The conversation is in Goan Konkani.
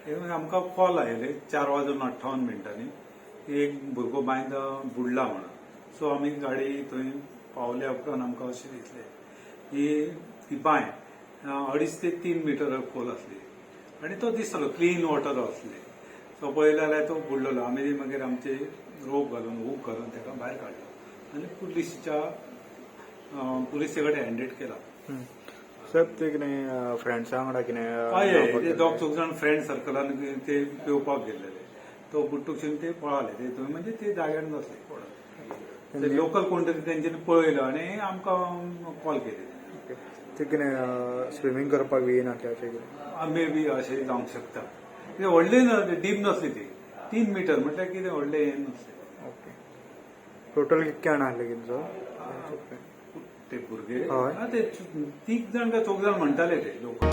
हे आमकां कॉल आयले 4 वाजून 58 मिनटांनी की एक भुरगो बांयत बुडला म्हणून. सो आमी गाडी थंय पावल्या उपरांत आमकां अशें दिसलें की ती बांय 2.5 ते 3 मिटर खोल आसली आनी तो दिसतालो, क्लीन वॉटर आसले. सो पळयले जाल्यार तो बुडलेलो. आमी मागीर आमचे रोप घालून, हूक घालून ताका भायर काडलो आनी पुलिसे कडेन हँडेड केला. साहेब, ते कितें फ्रेंड्सा वांगडा कितें हय, ते दोग चौग जाण फ्रेंड सर्कलान ते पेंवपाक गेल्लेले. तो बुडटुकसून ते पळाले. ते थंय म्हणजे ते जाग्यार नासले कोण. लोकल कोण तरी तेंच्यांनी पळयलो आनी आमकां कॉल केले. ते कितें स्विमींग करपाक बी येयनासले अशें कितें? मे बी अशें जावंक शकता. ते व्हडले डीप नासली ती. 3 मिटर म्हटल्यार कितें व्हडलें हें नासलें. ओके, टोटल कितके जाणां आसले तुमचो? ते भुरगे? हय. हा, ते तीग जाण काय चौग जाण म्हणटाले ते लोक.